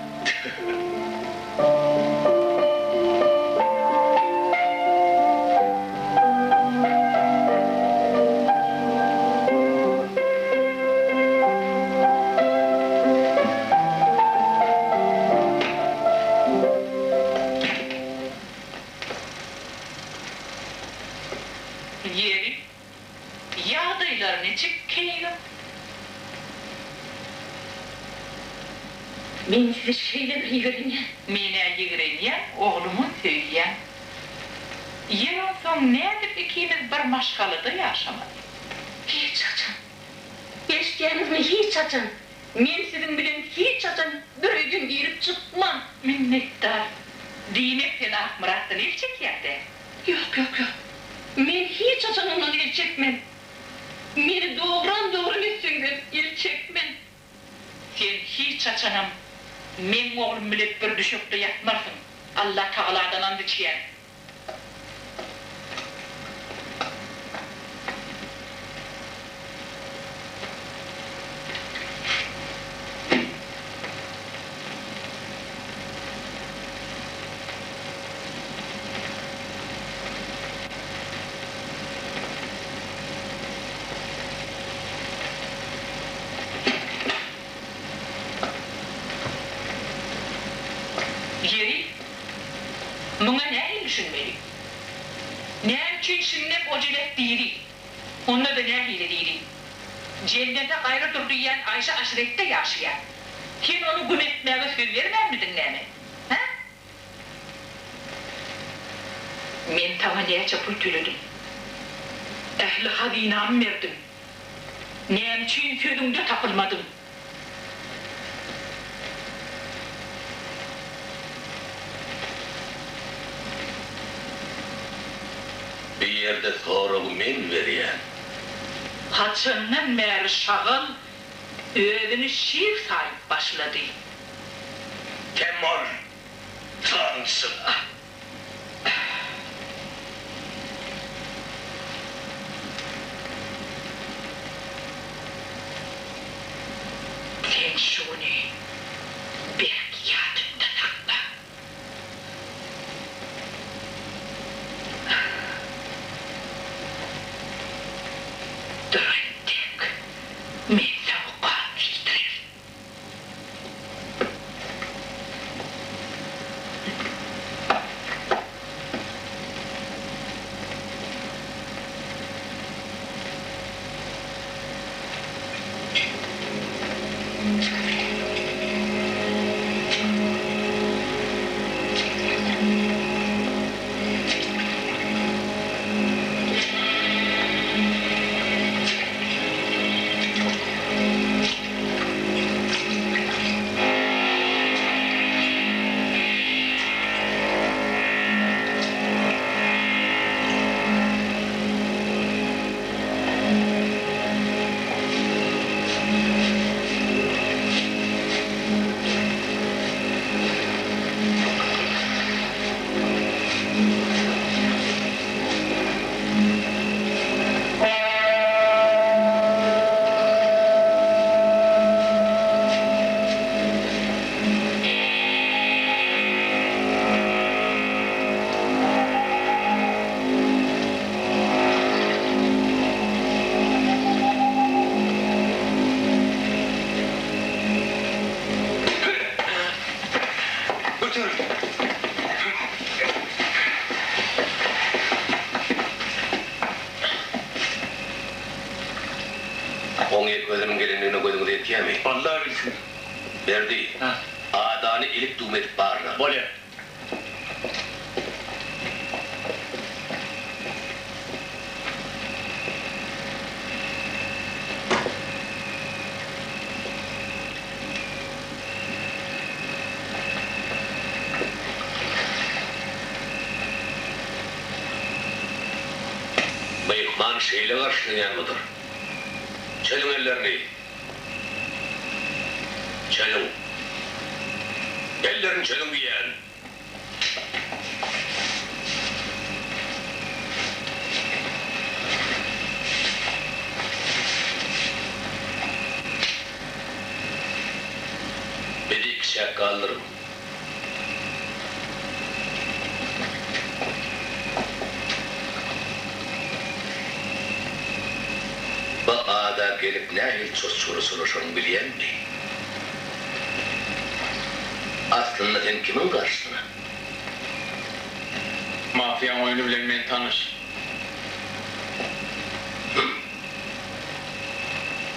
Ýeri, ýagdaýlar niçik, keýgim? Men sizi şeýle bir ýigrenýän. Men-ä ýigrenýän, oglumam söýýän. Ýer onsoň nädip ikimiz bir maşgalada ýaşamaly? Hiç haçan. Eşidýäňizmi, hiç haçan. Men siziň bilen hiç haçan bir öýden girip çykman. Minnetdar. Diýmek sen Akmyratdan el çekýäň-dä? Ýok, ýok, ýok. Men hiç haçan ondan el çekmen. Meni dogran-dogry etseňizem el çekmen. Sen hiç haçanam meň oglum bile bir düşekde ýatmarsyň, Allatagaladan ant içýän. Ýeri, muňa nähili düşünmeli? Näme üçin şindem o jelep diri? Onda-da nähili diri? Jennete gaýra dur diýýän Aýşe aşyretde ýaşaýar. Sen ony güm etmäge söz bermänmidiň näme? Hä? Men saňa näçe pul töledim. Ähli hazynamy berdim. Näme üçin sözüňde tapylmadyň? Bu ýerde soragy men berýän. Haçandan bäri şagal özüni şir saýyp başlady? Kem bol, samsyk! Sen şuny berk ýadyňda sakla. Dur entek, men saňa gan iýdirerin. Göter! Oň ýek özüniň gelendigine gözüňiz ýetýärmi? Alla bilsin. Berdi, adany ilik-düwme edip barla. Bolýar. Myhman şeýle garşylanýanmydyr? Çözüň ellerini! Çözüň! Ellerini çözüň diýýän! Bizi ikiçäk galdyryň. Bu ada gelip nähili çoçgara çolaşanyňy bilýäňmi? Aslynda sen kimiň garşysyna? Mafiýaň oýny bilen men tanyş. Hüm.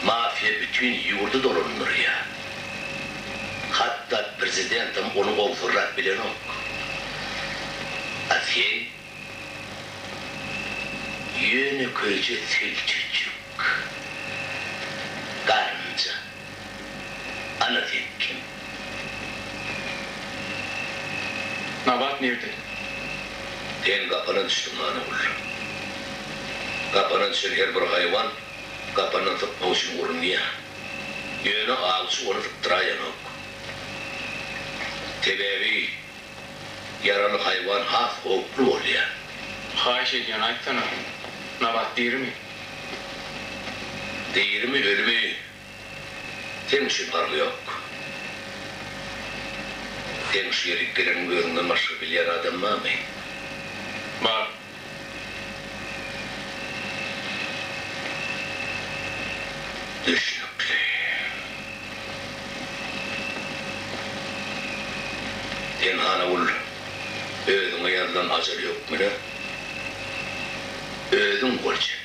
Mafiýa bütin ýurdy dolandyrýar. Hatda prezidentem ony owsurlap bilenok. A sen ýönekeýje sülçüjik. Garynja. Ana sen kim? Nabat nirde? Sen gapana düşdüň, Hanagül. Gapana düşen her bir haýwan gapandan sypmak üçin urunýar. Ýöne awçy ony sypdyraýanok. Sebäbi ýaraly haýwan has howply bolýar. Haýyş edýän, aýtsana, Nabat dirimi? Dirimi, ölümi, seň üçin parhy ýok. Seň şu ýerik geleniňi özüňden başga bilýän adam barmy? Bar. Düşnükli. Sen Hanagül, özüňe ýazylan ajal hökmüne özüň gol çekdiň.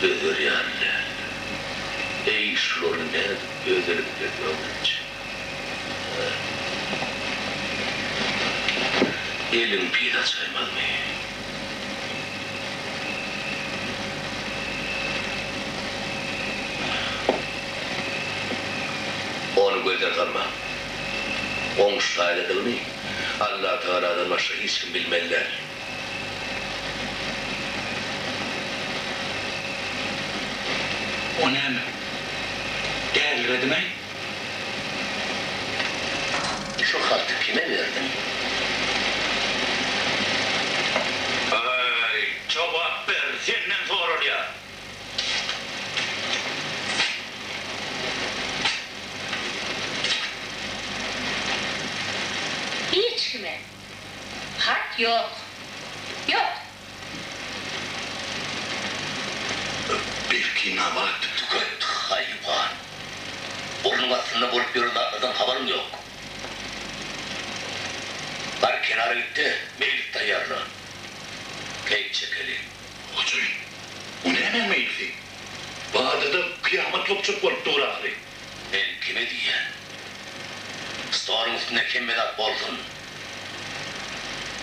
Dözer ýaly däl. Eý, şulary nädip öz elimde öwretjek? Hä? Eliň pis açaýmazmy? Ony gözden salma. Goňşy taýdadygyny Allatagaladan başga hiç kim bilmeli däl. O näme? Däliredimi? Şu haty kime berdiň? Aý, jogap ber, senden soralýar. Hiç kime. Hat ýok. Ýok. Belki Nabat tüket, haýwan. Burnuň astynda bolup ýören zatlardan habaryň ýok. Bar kenara git-de, meýlis taýýarla. Keýp çekeli. Hojaýyn, o nämäň meýlisi? Bazarda kyýamat gopjak bolup dur ahyry. Men kime diýýän? Stoluň üstünde hemme zat bolsun.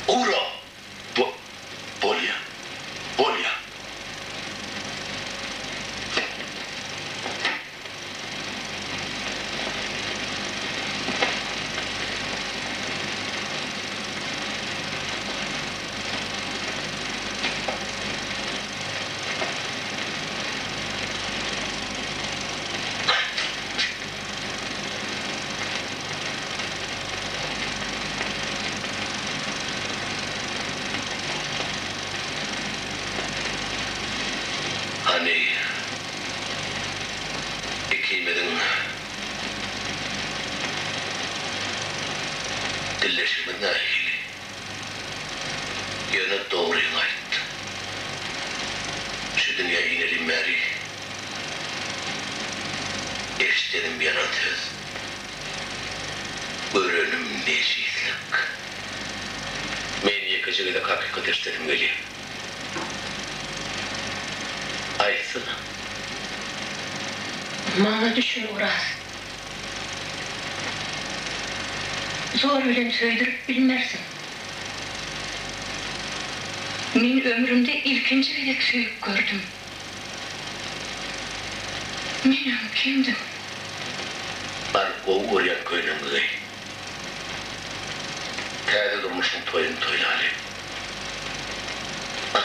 Ugra! Bo, bolýa. Bolýa. Hany, ikimiziň dilleşigimiz nähili? Ýöne dogryňy aýt. Şu dünýä inelim bäri eşdenim ýalan söz, görenim nejislik. Men ýekeje gezek hakykat eşdesim gelýär. Aýtsana. Maňa düşün Oraz. Zor bilen söýdürip bilmersiň. Men ömrümde ilkinji gezek söýüp gördüm. Men öň kimdim? Bar gowy görýän köýnegiňi geý. Täze durmuşyň toýuny toýlaly. Bar.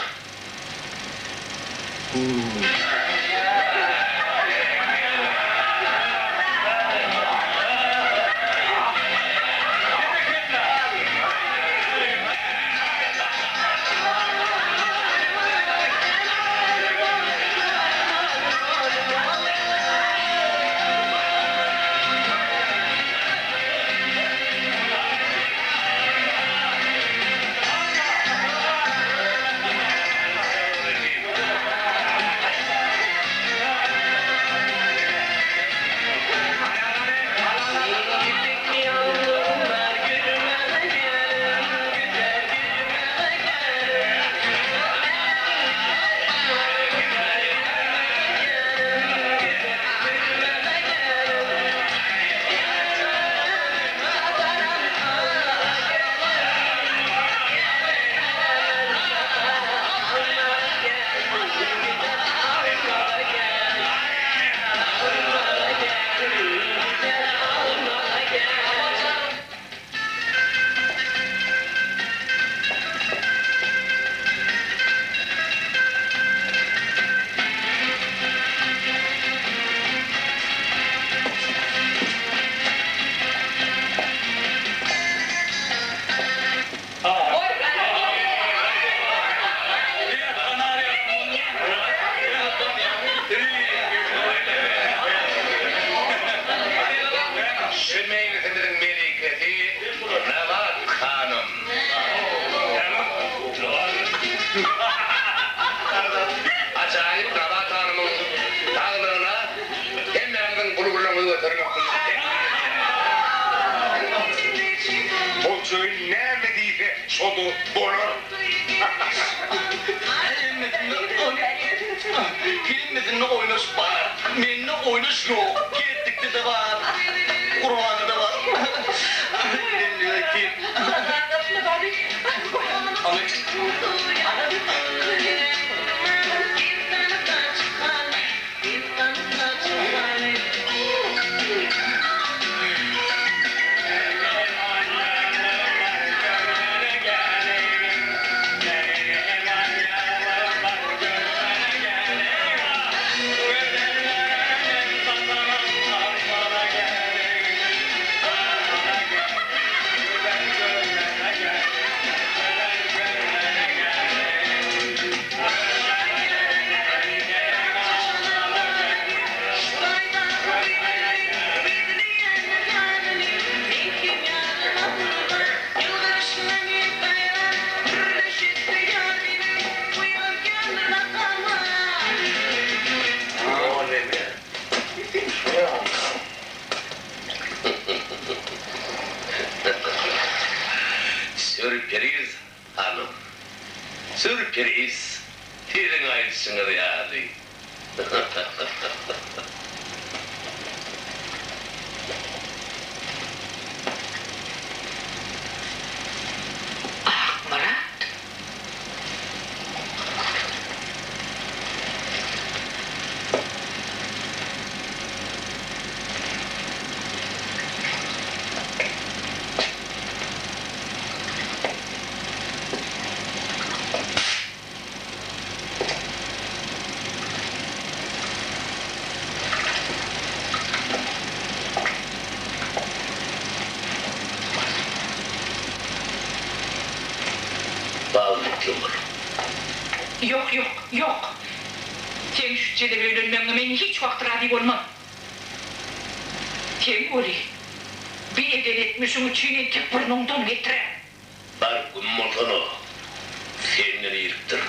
Şu meýlisimiziň melikesi Nabat hanym. Ajaýyp Nabat hanymyň saglygyna hemmämiziň bulgurlarymyzy götermek Hojaýyn näme diýse şo-da bolar. Hemmesinde oýnaş bar. Mende oýnaş ýok. Ketdikde-de bar. Gurbanda-da bar. Kim? Sürpriz, hanym. Sürpriz. Siziň aýdyşyňyz ýaly. Akmyrat. Bagtly bol. Ýok, ýok, ýok. Seň şu jedel öýlenmegiňe men hiç wagt razy bolman. Sen weli, bi eden etmişiň üçin entek burnuňdan getirer. Bar güm bolsana, senden iripdir.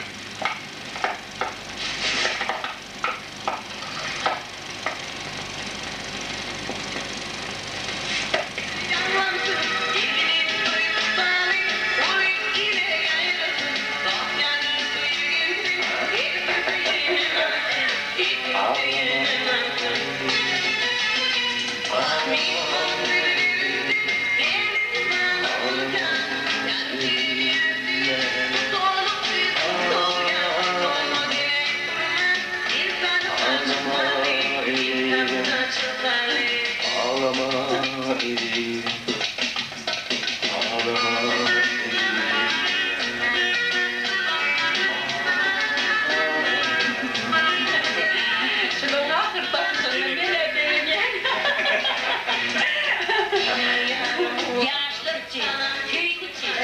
Ýaşlar üçin, söýgi üçin.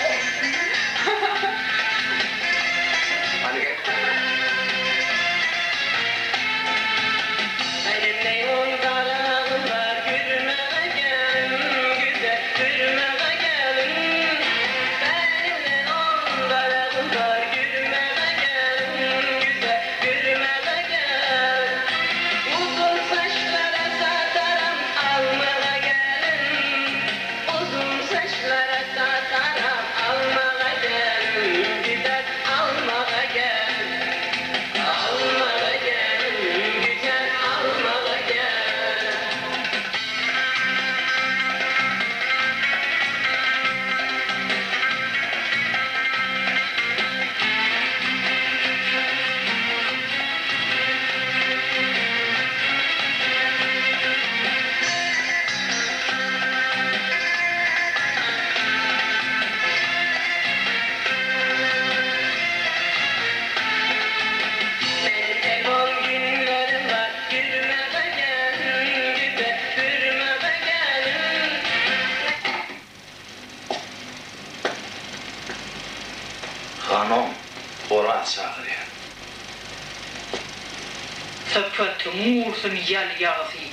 Hanym, Oraz çagyrýar. Sypatyň ursun ýal ýagysy.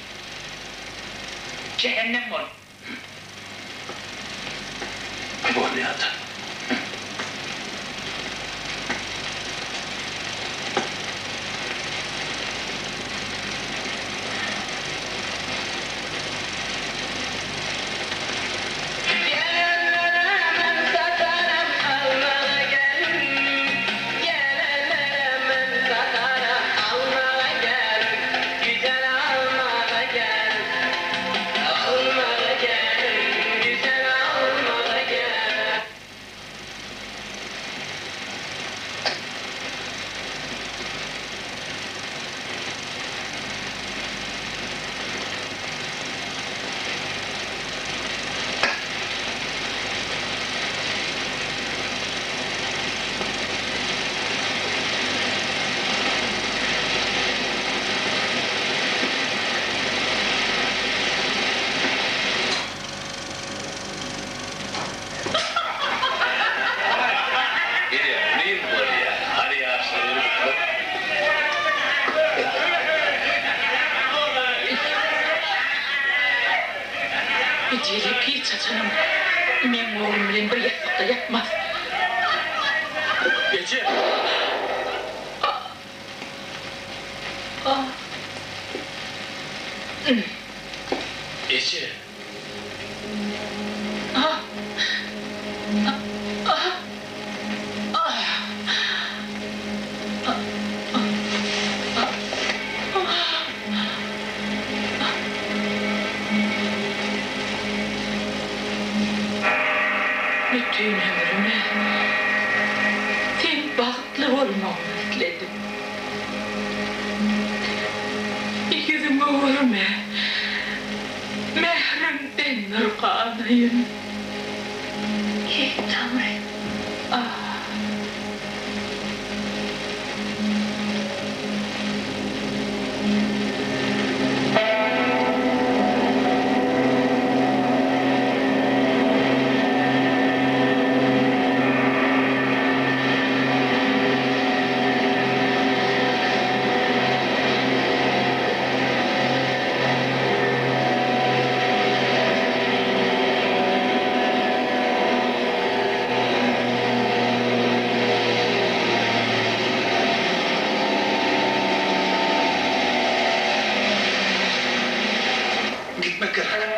Jähennem bol. Bolýa-da. Jelep hiç haçanam meň oglum bilen bir ýassykda ýatmaz. Eje! Eje! Bütin ömrüme seň bagtly bolmagyňy isledim. Ýüzüňe görme, mähriňden bir ganaýyn. Eý, Taňry! Ah! Gitmek gerek.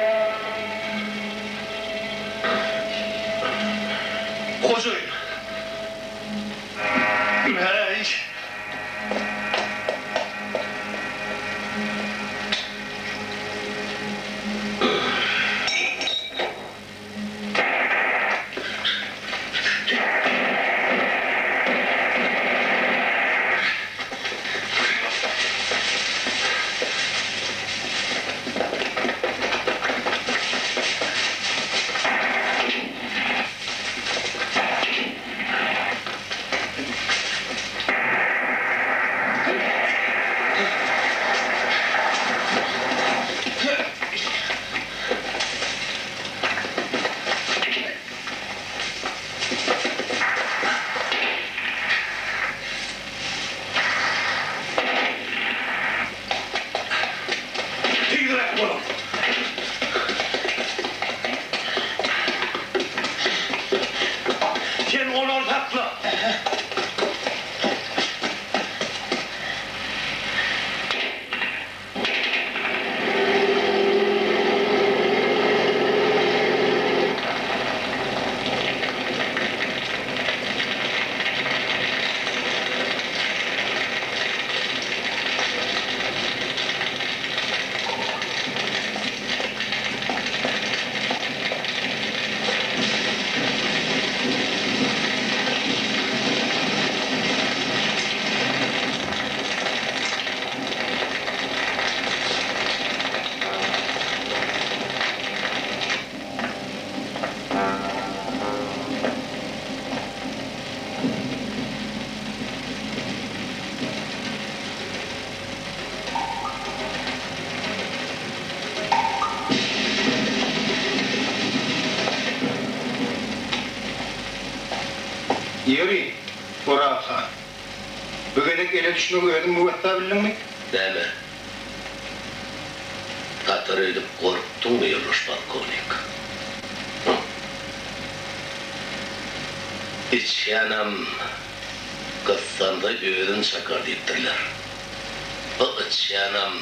Hojaýyn. Äý. Tizräk boluň! Sen olary sakla! Ýeri, Oraz han, bu gezek ele düşmegi özüň müwessa bildiňmi? Näme? Satar öýdüp gorkduňmy, ýoldaş polkownik? Hü? Içýanem gyssansa özün çakar diýipdirler. Bu içýanam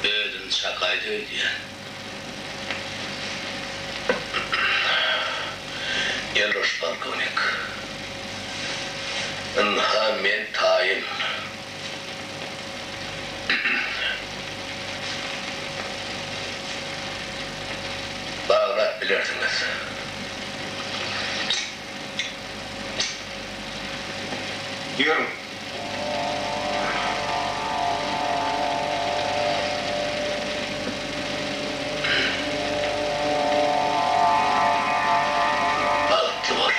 özüni çakaýdy öýdýän. Ýoldaş polkownik, ynha men taýyn. Baglap bilersiňiz. Ýörüň. Bagtly bol.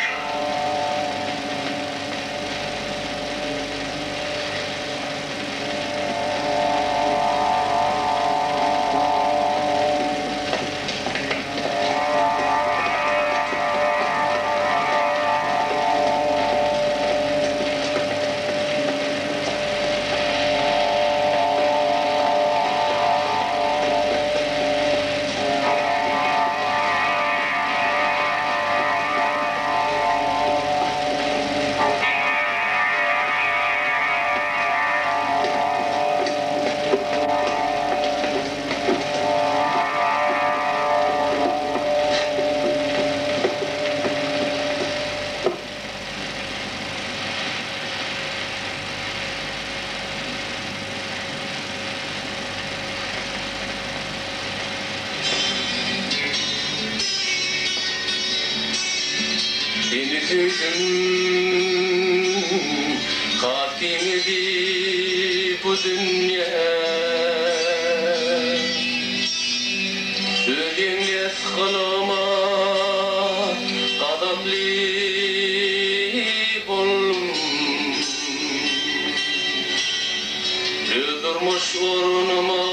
Söýdüm Has giňedi bu dünýä Öz ýeňles gylygyma gazaply boldum Öz durmuş ornuma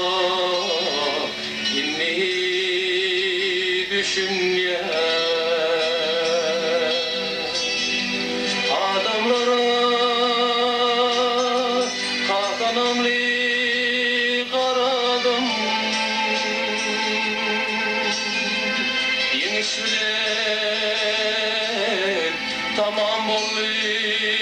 indi düşünýän. Adamlara has ynamly garadym. Ýeňiş bilen tamam boldy.